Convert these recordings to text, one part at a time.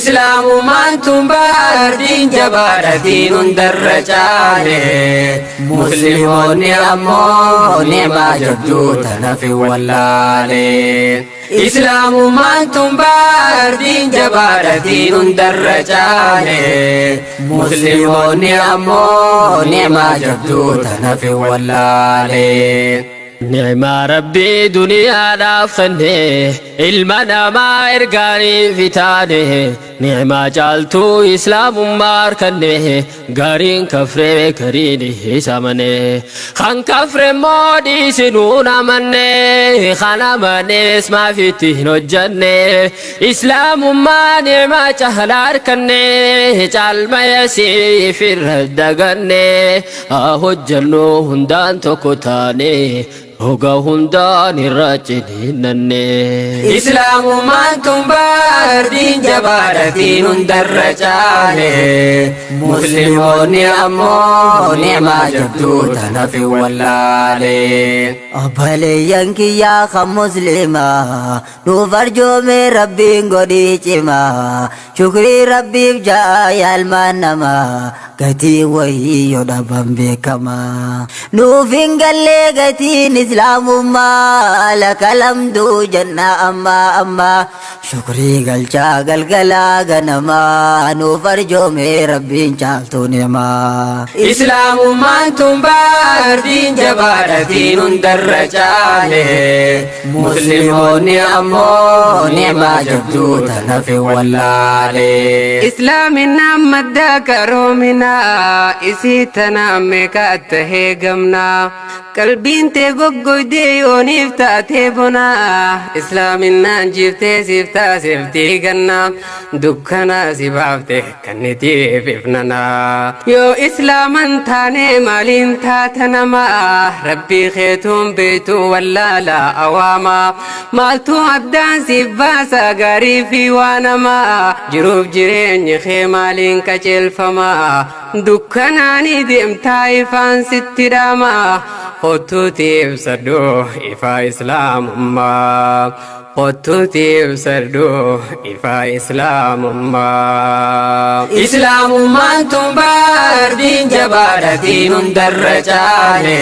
Islaamummaan tun bar diin jabaadha diin hundarra caale. Muslimoonni ammoo ni'maa jabduu tanaaf hin wallaale. Islaamummaan tun bar diin jabaadha diin hundarra caale. Muslimoonni ammoo ni'maa jabduu tanaaf hin wallaale. Ni'maa Rabbii duniyaadhaaf kenne, ilma namaa ergaaniif taane, ni'maa caaltuu islaamummaa arkanne, gariin kafree gariin isa amane. Kan kafre immoo dhiisinuun amanne, kan amanes maaf itti hin hojjanne. Islaamummaa ni'maa caalaa arkanne, caalmaya siif irra daganne. Haa hojjannu hundaan tokko taane, roga hundaan irra ciniinnanne. Islaamummaan tun bar diin jabaadha diin hundarra caale. Muslimoonni ammoo ni'maa jabduu tanaaf hin wallaale. Obboleeyyan kiyyaa kan muslimaa nuuf arjoome Rabbiin godhii cimaa, shukrii Rabbiif ja'a yaalmaan namaa, gatiin wayii yoo dhaban beekamaa. Nuuf hin gallee gatiin islaamummaa, laka lamduu jenna ammaa ammaa, shukrii galchaa galgalaa ganamaa, nuuf arjoome Rabbiin caaltuu ni'maa. Islaamummaan tun bar diin jabaadha diin hundarra caale. Muslimoonni ammoo ni'maa jabduu tanaaf hin wallaale. Islaaminaan madda qaroominaa, isii tanaan meeqa tahee gamnaa. Qalbiin tee goggoydee yooniif taatee bonaa, islaaminaan jiiftee siif taasiftii gannaa, dukkanaa si baafte kannitiif ifnanaa. Yoo islaaman taane maaliin taata namaa? Rabbii keetuun beektu wallaala awaamaa. Maaltu addaan siif baasa gaarii fi waa namaa? Jiruuf jireenyi kee maaliin qajeelfamaa? Dukkanaanii deemtaa ifaan sitti dhaamaa. Kottuuti ibsadhu ifaa islaamummaa. Kottuuti ibsadhu ifaa islaamummaa. Islaamummaan tun bar diin jabaadha diin hundarra caale.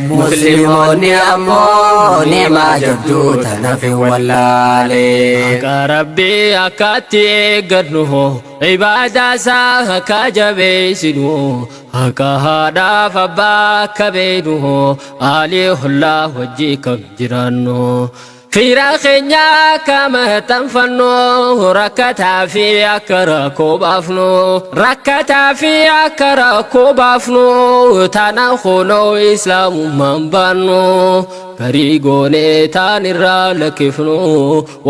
Muslimoonni ammoo ni'maa jabduu tanaaf hin wallaale. Haqa Rabbii akkatti eeggannu, ibaadaa isaa akka jabeessinu, haqa haadhaaf abbaa akka beeknu, haalii hollaa wajjii kan jiraannu. Fira keenya akka maxxanfannu, rakkataa fi akka rakkoo baafnu, rakkataa fi akka rakkoo baafnu, tana kunoo islaamummaan baannu. Garii goonee taan irraa lakkifnu,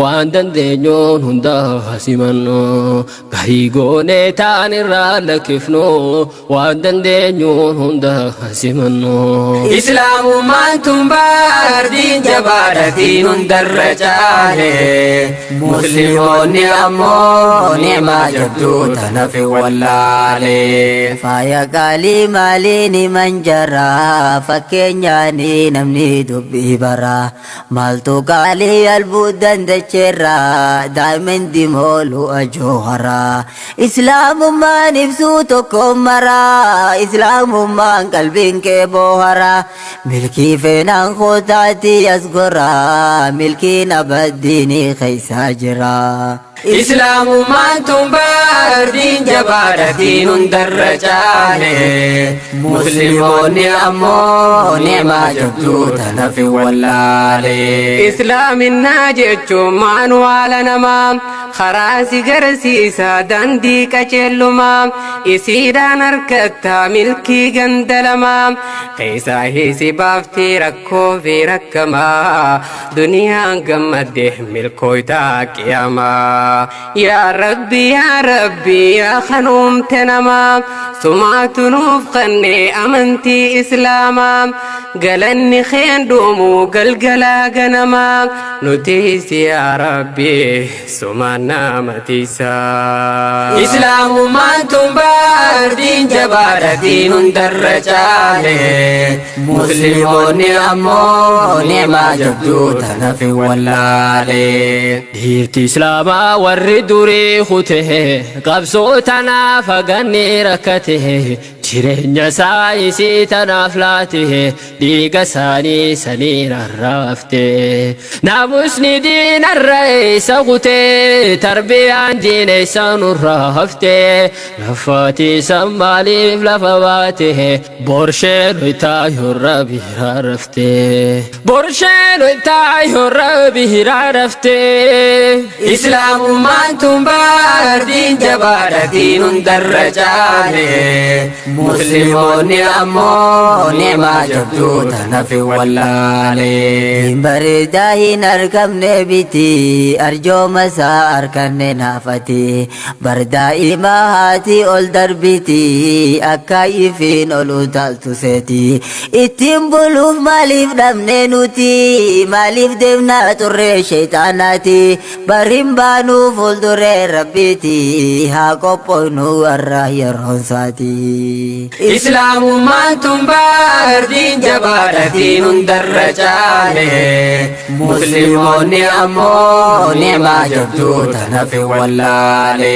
waan dandeenyuun hunda simannu. Garii goonee taan irraa lakkifnu, waan dandeenyuun hunda simannu. Islaamummaan tun bar diin jabaadha diin hundarra caale. Muslimoonni ammoo ni'maa jabduu tanaaf hin wallaale. Faaya qaalii maaliin himan jara, fakkeenyaanii namni dubbii bara. Maaltu qaalii albuudan dacheerra, daa'imman moolu ajoohara. Islaamummaan ibsuu tokko mara, islaamummaan qalbiin kee boohara. Milkii feenaan kootaati as gora, milkiin abaddiinii keessa jira. Islaamummaan tun bar diin jabaadha diin hundarra caale. Muslimoonni ammoo ni'maa jabduu tanaaf hin wallaale. Islaaminaa jechuun maanuwaala namaa, karaa si garsiisa daandii qajeellumaa, isiidhaan harkattaa milkii ganda lamaa, keessaa hiisi baaftii rakkoo fi rakkamaa, duniyaan gammadde milkooytaa qiyaamaa. Yaa Rabbi, yaa Rabbi, yaa kan uumte namaa, sumaatu nuuf kenne amantii islaamaa, galanni keen dhumu galgalaa ganamaa, nutis yaa Rabbi sumaan nama tiisaa. Islaamummaan tun bar diin jabaadha diin hundarra caale. Musliimoonni ammoo ni'maa jabduu tana fi wallaale. Dhiirti Islaamaa warri durii kute, qabsoo tanaaf haganni rakkate, jireenya isaa isii tanaaf laate, dhiiga isaanii saniin arraafte. Naamusni diinarra isa kute, tarbiyaan diina isa nurraa hafte, lafaati san maaliif lafa baate, borsheen itaayyoo biraa rafte. Borsheen itaayyoo biraa rafte. Islaamummaan tun baardiin jabaadha diin hundarra caale. Musliimoonni ammoo ni'maa jabduu tana fi wallaale. Hin bareedaa hin argamne biti, arjooma isaa arganne naafati. Bardaa'ima haati ol darbiti, akka ifiin ol utaaltu seeti. Ittiin buluuf maaliif dhabne nuti? Maaliif deemnaa turre sheexaanaati? Bariin baanuu fuulduree rabbiiti, haa qophoofnu warra yeroon isaati. Islaamummaan tun baardiin jabaadha diin hundarra caale. Musliimoonni ammoo ni'maa jabduu tana fi wallaale.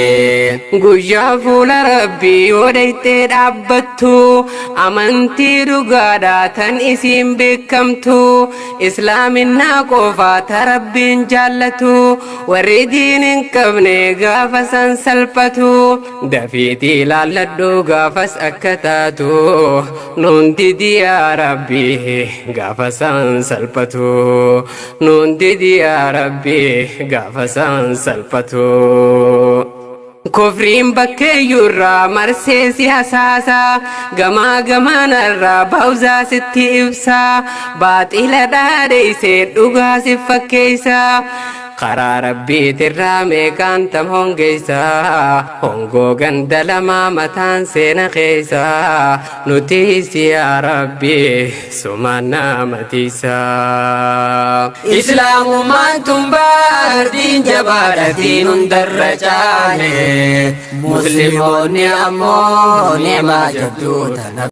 Guyyaa fuula Rabbii yoo dhayxee dhaabbattu, amantii dhugaadhaa tan isiin beekamtu, Islaaminaa qofaa ta Rabbiin jaallatu, warri diin hin qabne gaafa san salphatu. Dafiitii ilaalladhu gaafas akka taatu, nuun didi yaa Rabbi gaafa san salphatu, nuun didi yaa Rabbi gaafa san salphatu. Kufriin bakkeeyyuurraa marsee si hasaasa, gamaa gamaanarraa baawzaa sitti ibsa, baaxila dhaadheessee dhugaa si fakkeessa. Karaa Rabbiitirraa meeqaan tam hongeessa, hongoo ganda lamaa mataan seena keessa, nuti si yaa Rabbi sumaan nama tiisa. Islaamummaan tun baardiin jabaadha diin hundarra caale. Musliimoonni ammoo ni'maa jabduu tana.